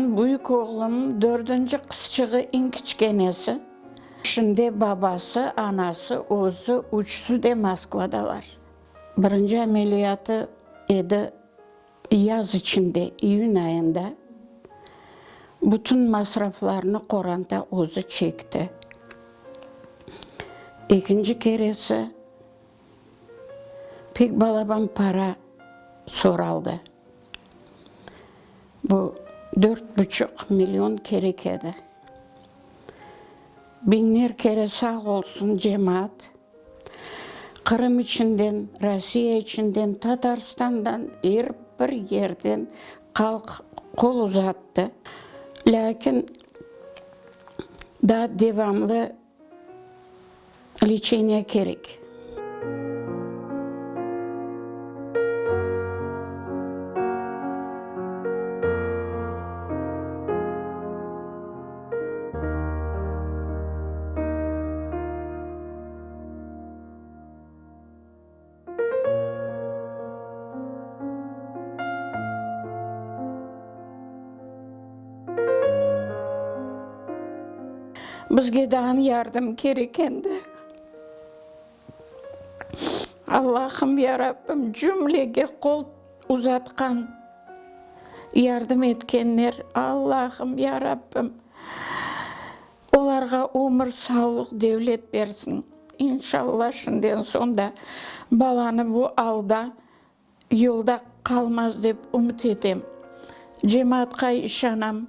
Menim büyük oğlum, dördünci qızçığı, eñ kiçkenesi. Şimdi babası, anası, özü, üçüsi de Moskvadalar. Birinci ameliyatı edi yaz içinde, iyün ayında. Bütün masraflarnı qoranta özü çekti. Ekinci keresi pek balaban para soraldı. Bu dört buçuq million kerek edi. Biñler kere sağ olsun cemaat, Qırım içinden, Rossiya içinden, Tatarstandan, er bir yerden halq qol uzattı. Lâkin daa devamlı Leçeniye kerek. Bizge daa yardım kerek endi. Allahım, ya Rabbim, cümlege qol uzatqan, yardım etkenler, Allahım, ya Rabbim, olarğa ömür, sağlıq, devlet bersin. İnşallah, şundan soñ da balanı bu alda Yolda qalmaz dep ümüt etem. Cemaatqa işanam.